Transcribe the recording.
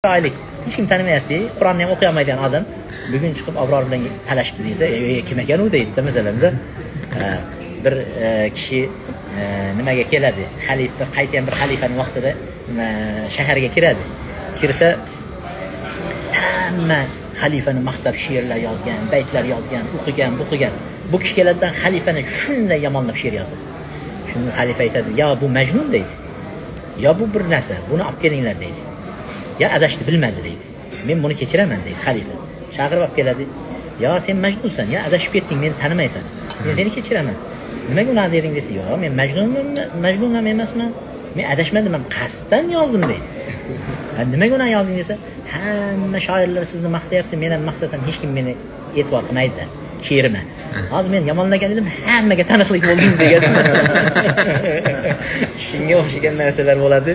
Oylik hech kim tanimayapti, Qur'onni ham o'qiy olmaydigan odam bugun chiqib Abror bilan talashibdi desa, kim ekan u deydida. Masalanda, bir kishi nimaga keladi, xalifa, qaysi ham bir xalifani vaqtida shaharga kiradi. Kirsa, hamma xalifani maqtab she'rlar yozgan, baytlar yozgan, o'qigan, o'qigan. Bu kishi keladidan xalifani shunday yomonlab she'r yozadi. Shunda xalifa aytadi: "Yo bu majnun, — deydi, — yo bu bir narsa, buni olib kelinglar", — deydi. "Ya adashdi, bilmadi", — deydi. "Men buni kechiraman", — deydi xalifa. Chaqirib olib keladi. "Yo sen majnunsan, yo adashib ketding, meni tanimaysan, men seni kechiraman. Nimaga unaqa deding?" desa, "Yo'q, men majnunman, majnun ham emasman, men adashmadim ham, qasddan yozdim", — deydi. "Nimaga unaqa yozding?" desa, "Hamma shoirlar sizni maqtayapti, men ham maqtasam, hech kim meni e'tibor qilmaydi she'rimni. Hozir men yomonlagan edim, hammaga taniqli bo'ldim", degan. Shunga o'xshagan narsalar bo'ladi.